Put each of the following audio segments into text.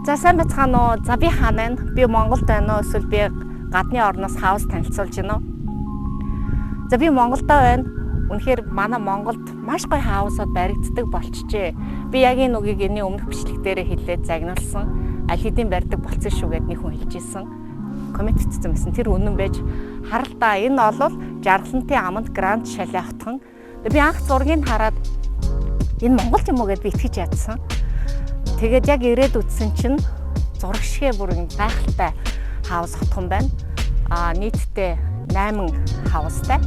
За, сайн байцгаана уу? За, би хаана байна? Би Монголд байна уу? Эсвэл би гадны орноос house танилцуулж байна уу? За, би Монголдо байна. Үнэхээр манай Монголд маш гоё house ууд баригддаг болчихжээ. Би яг энэ үгийг энэний өмнөх бичлэг дээрээ хэлээд загнуулсан. Аль хэдийн барьдаг болцсон шүү гэд нэг хүн хэлж ирсэн. Comment бичсэн байсан. Тэр үнэн байж харалдаа, энэ бол Жаргалантын аманд Grand Chalet хотхон. Би анх зургийг хараад энэ Монгол юм уу гэд би итгэж ядсан. Тэгээд яг ирээд үзсэн чинь зураг шигээ бүр юм гайхалтай house хотхон байна. А нийтдээ 8 house тай.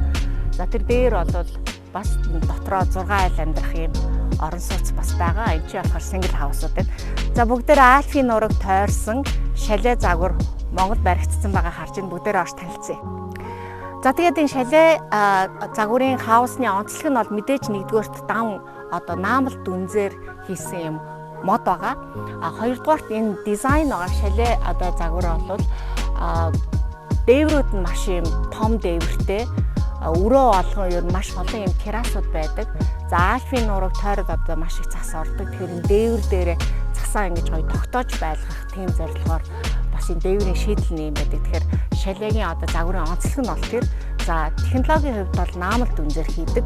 За, тэр дээр бол бас дотроо 6 айл амьдрах юм орон сууц бас байгаа. Энд чинь болохоор single house ууд байна. За, бүгдээр Альпийн нуурыг тойрсон шале загвар Монгол баригдсан байгаа харж байна. Бүгдээр орж танилцъя. За, тэгээд энэ шале загварын house ны онцлог нь бол мэдээж нэгдүгээрт дан одоо наамал дүнзээр хийсэн юм мод байгаа. А хоёрдугаарт энэ дизайн байгаа шале одоо загвар бол дээврүүд нь маш юм том дээвэртэй, өрөө болгон ер нь маш олон юм террасууд байдаг. За, Альпийн нуурыг тойрог одоо маш их цас ордог. Тэгэхээр энэ дээвэр дээрээ цасаа ингэж гоё тогтоож байлгах тийм зорилгоор бас энэ дээврийн шийдэл нь юм байдаг. Тэгэхээр шалекийн одоо загварын онцлог нь бол тэр. За, технологийн хувьд бол наамал дүнзээр хийдэг.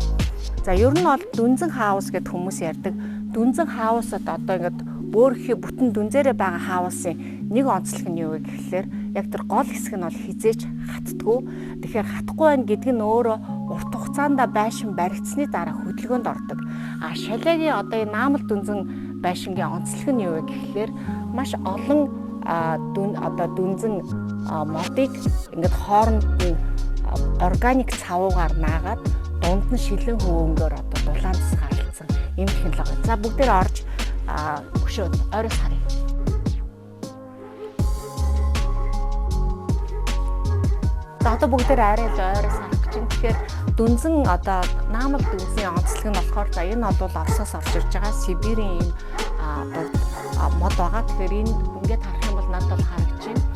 За, ер нь бол дүнзэн house гэд хүмүүс ярьдаг. Дүнзэн house ад одоо ингээд бөөрхий бүтэн дүнзээрээ байгаа house ын нэг онцлог нь юу вэ гэхлээр яг тэр гол хэсэг нь бол хэзээ ч хаттдаггүй. Тэгэхээр хатахгүй байна гэдэг нь өөрөө урт хугацаанд байшин баригдсны дараа хөдөлгөөнд ордог. А шалекийн одоо энэ наамал дүнзэн байшингийн онцлог нь юу вэ гэхлээр маш олон дүн одоо дүнзэн модыг ингээд хооронд нь органик цавуугаар наагаад, дунд нь шилэн хөвөнгөөр одоо дулаан тусгаарлагдсан ийм технологи. За, бүгдээр орж өшөө ойроос харъя. За, одоо бүгдээр арай л ойроос харах гэж байна. Тэгэхээр дүнзэн одоо наамал дүнзийн онцлог нь болохоор, за, энэ бол Оросоос орж ирж байгаа Сибирийн ийм одоо мод байгаа. Тэгэхээр энэ ингээд харах юм бол надад бол харагдаж байна.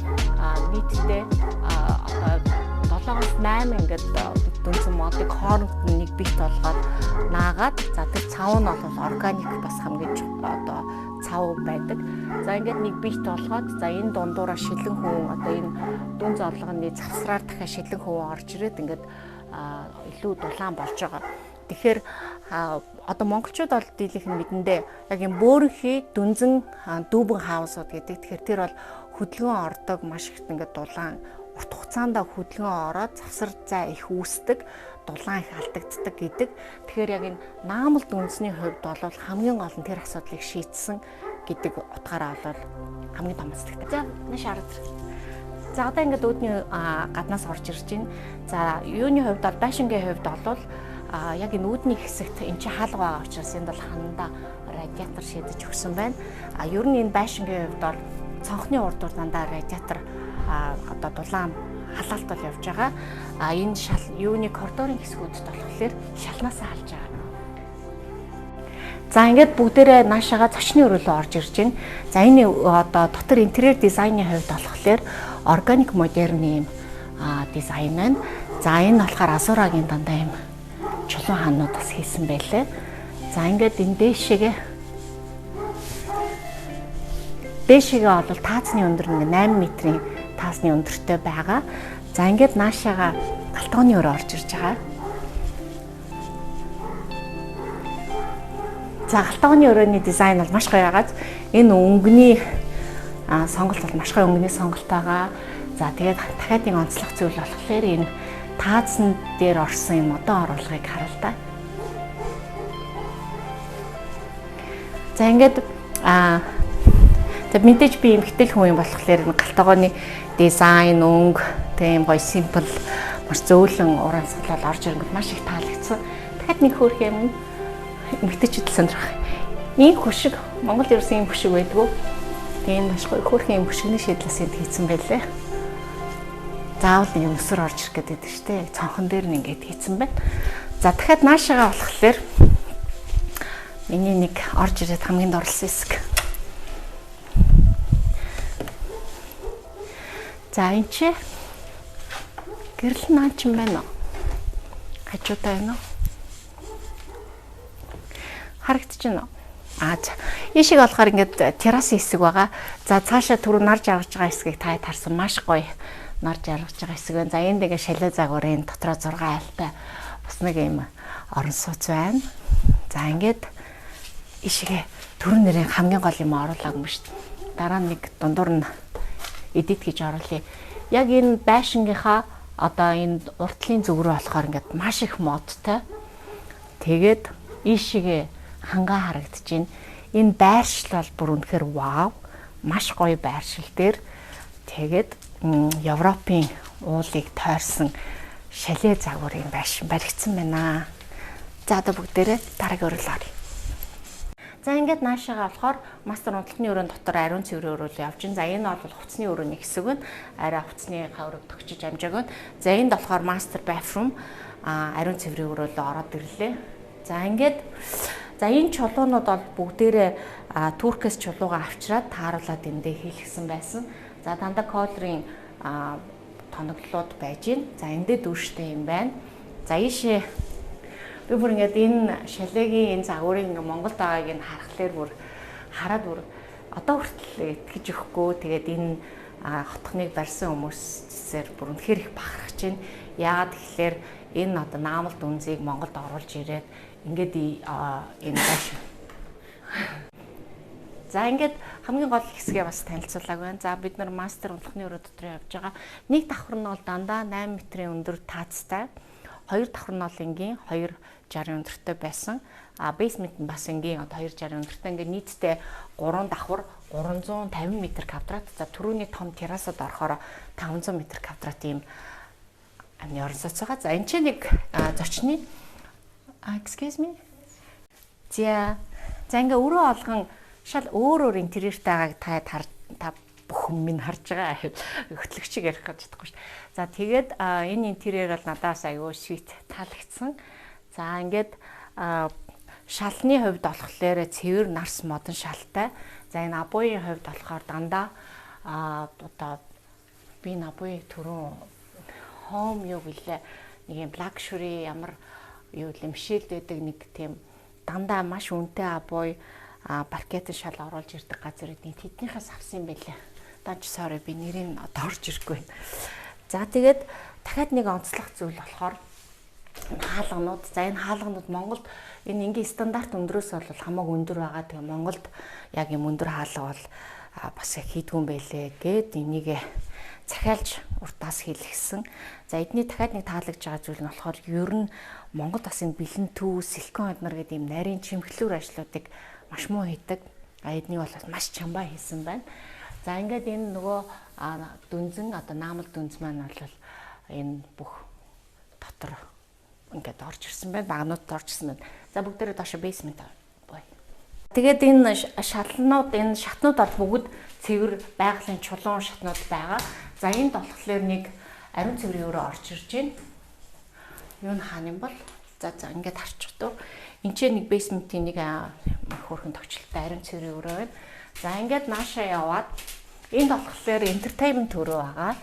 Нийтдээ одоо 7-оос 8 ингээд дүнзэн модыг хооронд нь нэг бит болгоод наагаад, за, тэр цав нь бол органик бас хамгийн одоо цав байдаг. За, ингээд нэг бит болгоод, за, энэ дундуураа шилэн хөвөн одоо энэ дүн зорлогоны завсраар дахиад шилэн хөвөн орж ирээд ингээд илүү дулаан болж байгаа. Тэгэхээр одоо монголчууд бол дийлэх нь мэдэндээ яг юм бөөрөнхий дүнзэн дүүбэн house ууд гэдэг. Тэгэхээр тэр бол хөдөлгөөн ордог, маш их ингээд дулаан урт хугацаанд хөдөлгөөн ороод завсар зай их үүсдэг, дулаан их алдагддаг гэдэг. Тэгэхээр яг энэ наамал дүнзний хувьд бол хамгийн гол нь тэр асуудлыг шийдсэн гэдэг утгаараа бол хамгийн том онцлогтой. За, нааш хараад. За, одоо ингээд үүдний гаднаас орж ирж байна. За, юуны хувьд бол, байшингийн хувьд бол яг энэ үүдний хэсэгт энэ чинь хаалга байгаа учраас энд бол ханандаа радиатор шийдэж өгсөн байна. А ер нь энэ байшингийн хувьд бол цонхны урдуур дандаа радиатор одоо дулаан халаалт бол явж байгаа. А энэ шал юуны коридорын хэсгүүдэд болохоор шалнаасаа халж байгаа. За, ингээд бүгдээрээ наашаага зочны өрөөлөө орж ирж байна. За, энэ одоо дотор интерьер дизайны хувьд болохоор органик модерн юм дизайн байна. За, энэ болохоор Азурагийн дандаа юм чулуун хаанууд бас хийсэн байлээ. За, ингээд энэ дээшээгээ бол таазны өндөр нэг 8 метрийн таазны өндөртэй байгаа. За, ингээд наашаага гал тогооны өрөө орж ирж байгаа. За, гал тогооны өрөөний дизайн бол маш гоё байгааз энэ өнгөний сонголт бол маш гоё өнгөний сонголт байгаа. За, тэгээд дахиад нэг онцлог зүйл болохоор энэ таазан дээр орсон юм модон оруулгыг харал та. За, ингээд тэг мэдээж би эмэгтэй хүн юм болохоор энэ гал тогооны дизайн, өнгө, тийм гоё simple маш зөөлөн уран судлал орж ирэнгүүт маш их таалагдсан. Дахиад нэг хөөрх юм эмэгтэйчүүд л сонирхох. Ийм хөшиг Монгол ерөөсөн ийм хөшиг байдгүй. Тийм маш гоё хөөрхөн ийм хөшигний шийдлээс энд хийцэн байлээ. Заавал нэг юм нүсэр орж ирэх гэдэг шүү дээ. Яг цонхон дээр нь ингээд хийцэн байна. За, дахиад наашаага болохоор миний нэг орж ирээд хамгийн дурласан хэсэг. За, энэ чи гэрэл наа чинь байна уу? Хажуудаа байна уу? Харагдаж байна уу? А, за. Ийшээ болохоор ингээд террасын хэсэг байгаа. За, цаашаа түрүү нар жаргаж байгаа хэсгийг та харсан, маш гоё нар жаргаж байгаа хэсэг байна. За, энд ингээд шалээ загварын дотроо 6 айлтай бас нэг юм орон сууц байна. За, ингээд ийшээ түрүү нэрийн хамгийн гол юм оруулаагүй юм шүү дээ. Дараа нь нэг дундуур нь edit гэж оруулъя. Яг энэ байшингийнхаа одоо энэ уртлын зүг рүү болохоор ингээд маш их модтой. Тэгээд ийшээгээ хангаа харагдаж байна. Энэ байршил бол бүр үнэхээр вау. Маш гоё байршил дээр тэгээд Европын уулыг тойрсон шале загварын байшин баригдсан байна. За, одоо бүгдээрээ дараагийн өрөөлөө оръё. За, ингээд наашаага болохоор мастер унтлагын өрөөнд дотор ариун цэврийн өрөөлөө явж байна. За, энэ бол хувцсны өрөөний хэсэг байна. Арай хувцсны хаврыг тогчиж амжааг байна. За, энд болохоор master bathroom, ариун цэврийн өрөөлөө ороод ирлээ. За, ингээд за энэ чулуунууд бол бүгдээрээ Туркээс чулуугаа авчираад тааруулаад эндээ хийлгсэн байсан. За, дандаа Kohler-ийн тоноглолууд байж байна. За, эндээ дүүштэй юм байна. За, ийшээ би бүр ингээд энэ шалегийн энэ загварыг ингээд Монголд байгааг нь харахлаар бүр хараад бүр одоо хүртэл итгэж өгөхгүй. Тэгээд энэ хотхныг барьсан хүмүүсээр бүр үнэхээр их бахархаж байна. Яагаад тэгэхээр энэ одоо наамал дүнзийг Монголд оруулж ирээд ингээд энэ байшин. За, ингээд хамгийн гол хэсгээ бас танилцуулаагүй байна. За, бид нар мастер унтлагын өрөө дотор явж байгаа. Нэг давхар нь бол дандаа 8 метрийн өндөр таазтай. Хоёр давхар нь бол энгийн 2.60 өндөртэй байсан. А basement нь бас энгийн одоо 2.60 өндөртэй. Ингээд нийтдээ 3 давхар 350 м квадрат. За, түрүүний том террасад орохоор 500 м квадрат ийм амны орон сууц байгаа. За, энэ ч нэг зочны, excuse me. За за ингээ өрөө олгон шал өөр өөр интерьертэй байгааг та бүхэн минь харж байгаа. Хөтлөгчийг ярих гэж чадахгүй шүү. За, тэгээд энэ интерьер бол надаас аягүй sweet таалагдсан. За, ингээд шалны хувьд болохоор цэвэр нарс модон шалтай. За, энэ обоийн хувьд болохоор дандаа одоо би энэ обои түрүүн home юу гэлээ, нэг юм luxury ямар юу л Мишельд байдаг нэг тийм дандаа маш үнэтэй обои, паркетын шал оруулж ирдэг газар эдний тэднийхээс авсан юм байлээ. Даач sorry, би нэрийг одоо орж ирэхгүй байна. За, тэгээд дахиад нэг онцлог зүйл болохоор хаалганууд. За, энэ хаалганууд Монголд энэ энгийн стандарт өндрөөс бол хамаагүй өндөр байгаа. Тэгээ Монголд яг юм өндөр хаалга бол бас яг хийдгүн юм байлээ гэд энийг захиалж уртаас хийлгсэн. За, эдний дахиад нэг таалагдж байгаа зүйл нь болохоор ер нь Монгол бас энэ бэлэн төв, силикон эднэр гэдэг ийм нарийн чимхлүүр ажлуудыг маш муу хийдэг. А эднийг бол маш чамбай хийсэн байна. За, ингээд энэ нөгөө дүнзэн одоо наамал дүнз маань бол энэ бүх дотор ингээд орж ирсэн байна. Багнууд орж ирсэн байна. За, бүгдээрээ доош basement бой. Тэгээд энэ шалнууд, энэ шатнууд бол бүгд цэвэр байгалийн чулуун шатнууд байгаа. За, энд болохоор нэг ариун цэврийн өрөө орж ирж байна. Юу н хаана юм бол? За за ингээд харчих туу. Энд ч нэг basement-ийн нэг хөөрхөн товчлолтой ариун цэврийн өрөө байна. За, ингээд наашаа яваад энд болохоор entertainment өрөө байгаа.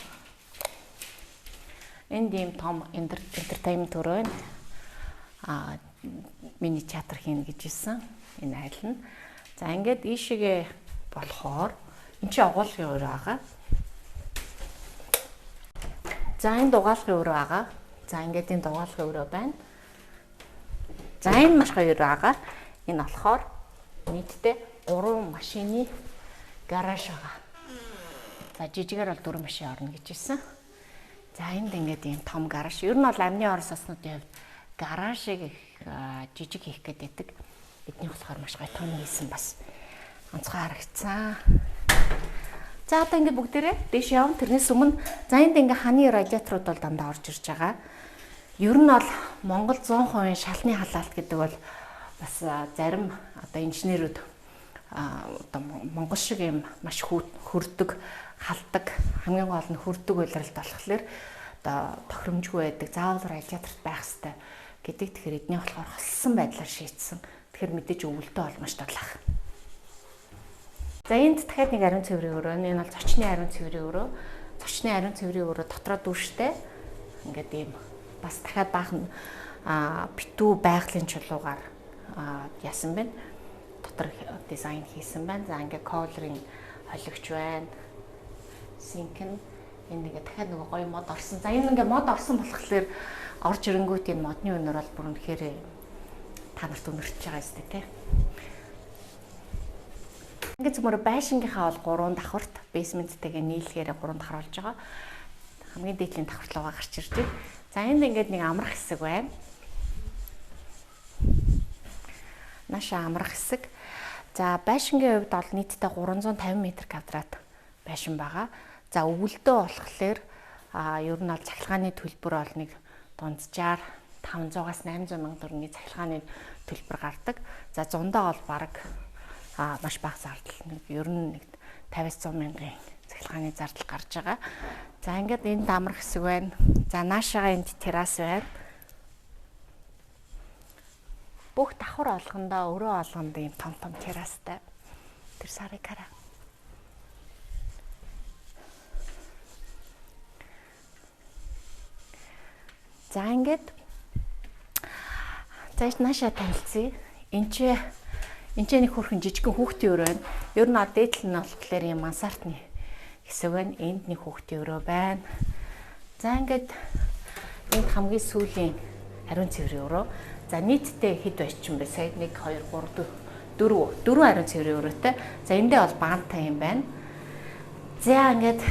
Энд ийм том entertainment өрөө байна. Мини театр хийнэ гэж хэлсэн. Энэ айл нь. За, ингээд ийшээгээ болохоор энэ чи угаалгын өрөө байгаа. За, энэ угаалгын өрөө байгаа. За, ингээд энэ угаалгын өрөө байна. За, энэ маш гоё өрөө байгаа. Энэ болохоор нийтдээ 3 машины гараж байгаа. За, жижигээр бол 4 машин орно гэж хэлсэн. За, энд ингээд ийм том гараж. Ер нь бол амны орон сууцнуудын хувьд гаражийг их жижиг хийх гээд байдаг. Эдний болохоор маш гоё том хийсэн, бас онцгой харагдсан. За, одоо ингээд бүгдээрээ дээш явна. Тэрнээс өмнө за энд ингээ ханы радиаторууд бол дандаа орж ирж байгаа. Ер нь бол Монгол 100% шалны халаалт гэдэг бол бас зарим одоо инженерүүд одоо Монгол шиг юм маш хөрдөг, халдаг, хамгийн гол нь хөрдөг улиралд болохоор одоо тохиромжгүй байдаг. Заавал радиаторт байх хэрэгтэй гэдэг. Тэгэхээр эдний болохоор хосолсон байдлаар шийдсэн. Тэгэхээр мэдээж өвөлдөө бол маш дурлах. За, энд дахиад нэг ариун цэврийн өрөө. Энэ бол зочны ариун цэврийн өрөө. Зочны ариун цэврийн өрөө дотроо дүүштэй. Ингээд ийм бас дахиад баахан битүү байгалийн чулуугаар яасан бэ? Дотроо дотор дизайн хийсэн байна. За ингээ Kohler-ийн холигч байна. Sink нь энэ ингээ дахиад нөгөө гоё мод орсон. За энэ ингээ мод орсон болохоор орж ирэнгүүт энэ модны үнэр бол бүр үнэхээр та нарт үнэрч байгаа юм тий. Ингээ зөвхөн байшингийнхаа бол 3 давхарт basement-тэйгээ нийлэхээр 3 давхар болж байгаа. Хамгийн дээдлийн давхар руугаа гарч ирж байна. За энд ингээд нэг амрах хэсэг байна. Наашаа амрах хэсэг. За байшингийн хувьд бол нийтдээ 350 м квадрат байшин байгаа. За өвөлдөө болохоор ер нь бол цахилгааны төлбөр бол нэг дунджаар 500-аас 800 сая төгрөгийн цахилгааны төлбөр гардаг. За зундаа бол бараг маш бага зардал, нэг ер нь нэг 50-100 мянган цахилгааны зардал гарч байгаа. За ингээд энд амрах хэсэг байна. За наашаага энд террас байна. Бүх давхар болгондоо өрөө болгонд ийм том том террастай. Тэр сарыг хараа. За ингээд за наашаа танилцъя. Энд чи нэг хөрхэн жижигхэн хүүхдийн өрөө байна. Ер нь дээдл нь болохоор ийм мансартны хэсэг байна. Энд нэг хүүхдийн өрөө байна. За ингээд энд хамгийн сүүлийн ариун цэврийн өрөө. За нийтдээ хэд байчин бэ? Сая 1 2 3 4 4 ариун цэврийн өрөөтэй. За эндээ бол баантай юм байна. За ингээд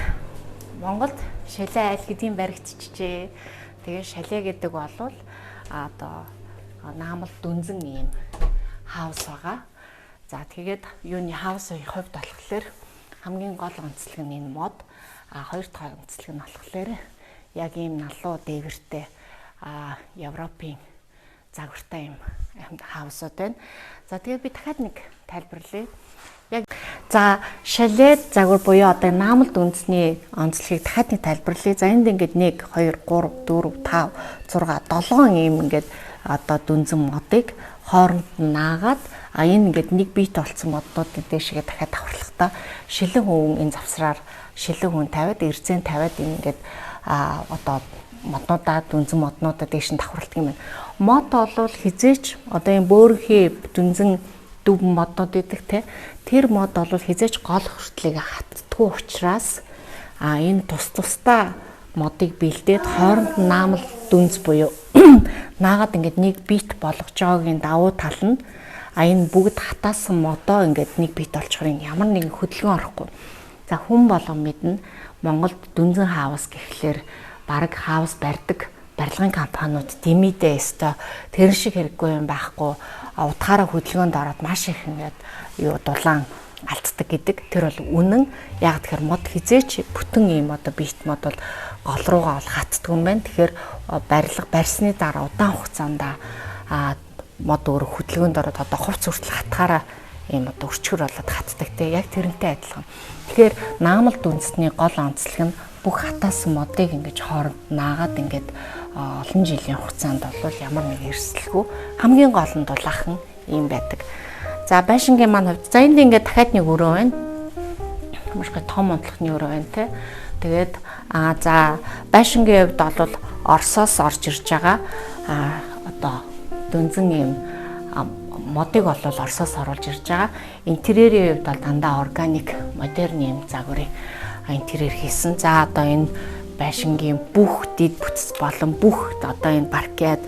Монголд шалээ айл гэдгийн баригдчихжээ. Тэгээ шалээ гэдэг бол одоо наамал дүнзэн ийм хаус байгаа. За тэгээд юуны хаусын хувьд болохоор хамгийн гол онцлог нь энэ мод, а хоёр дахь онцлог нь болохоор яг ийм налуу дээвэртэй Европын загвартай юм хаусууд байна. За тэгээд би дахиад нэг тайлбарлая. Яг за шалээ загвар буюу одоо наамал дүнзний онцлогийг дахиад нэг тайлбарлая. За энд ингээд 1 2 3 4 5 6 7 ийм ингээд одоо дүнзэн модыг хооронд нь наагаад энэ ингээд нэг бит болцсон моднууд дээшгээ дахиад давхарлахдаа шилэн хөвөн энэ завсраар шилэн хүн тавиад эрзэн тавиад энэ ингээд одоо моднуудаа дүнзэн моднуудаа дээш нь давхарладаг юм байна. Мод бол хизээч одоо энэ бөөрхий дүнзэн дүв моднууд гэдэг те тэр мод бол хизээч гол хүртлийг хаттдаггүй учраас энэ тус тусдаа модыг бэлдээд хооронд нь наамал дүнз буюу наагаад ингээд нэг бит болгож байгаагийн давуу тал нь энэ бүгд хатаасан модоо ингээд нэг бит олчихоор ямар нэгэн хөдөлгөөн орохгүй. За хүн болгон мэднэ Монголд дүнзэн хаус гэхлээр бараг хаус барьдаг барилгын компаниуд димидээ өстой тэр шиг хэрэггүй юм байхгүй утгаараа хөдөлгөөнд ороод маш их ингээд юу дулаан алддаг гэдэг. Тэр бол үнэн. Яг тэгэхээр мод хизээч бүтэн ийм одоо бит мод бол гол руугаа бол хатдаг юм байна. Тэгэхээр барилга барьсны дараа удаан хугацаанд мод өөр хөдөлгөөнд ороод одоо хувц хүртэл хатгаараа ийм одоо өрчгөр болоод хатдаг те. Яг тэрнтэй адилхан. Тэгэхээр наамал дүнсний гол онцлог нь бүх хатаасан модыг ингэж хооронд наагаад ингээд олон жилийн хугацаанд бол ямар нэг эрсдэлгүй хамгийн гол нь дулаахан ийм байдаг. За байшингийн маань хувьд за энд ингээд дахиад нэг өрөө байна. Маш гоё том онцлогны өрөө байна те. Тэгээд за байшингийн хувьд бол Оросоос орж ирж байгаа одоо дүнзэн ийм модыг бол Оросоос оруулж ирж байгаа. Интерьерийн хувьд бол дандаа органик модерн ийм загварын интерьер хийсэн. За одоо энэ байшингийн бүх дид бүтц болон бүх одоо энэ паркет,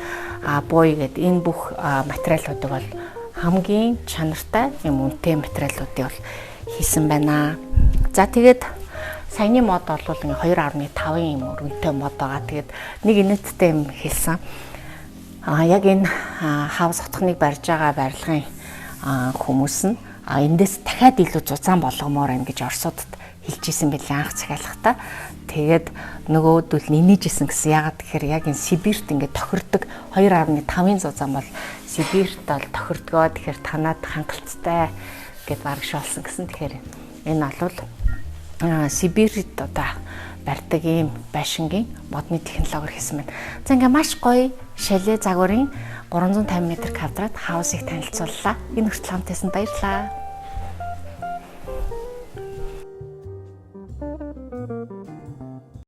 буй гэд энэ бүх материалуудыг бол хамгийн чанартай юм үнэтэй материалуудыг бол хийсэн байна. За тэгээд саяны мод бол 2.5 юм өргөнтэй мод байгаа. Тэгээд нэг инээдтэй юм хэлсэн. Яг энэ хаус хотхныг барьж байгаа барилгын хүмүүс нь эндээс дахиад илүү зузаан болгомоор байна гэж Оросуудад хэлж исэн байлээ анх захиалгахдаа. Тэгээд нөгөөдөл нэнийжсэн гэсэн. Ягаад гэхээр яг энэ Сибирт ингээд тохирдог 2.5-ын зузаан бол Сибирт бол тохирдгоо. Тэгэхээр танад хангалттай гэд бараг шоолсон гэсэн. Тэгэхээр энэ бол Сибирт одоо барьдаг ийм байшингийн модны технологиор хийсэн байна. За ингээ маш гоё шалээ загварын 350 м квадрат хаусыг танилцууллаа. Энэ хүртэл хамт байсан баярлалаа.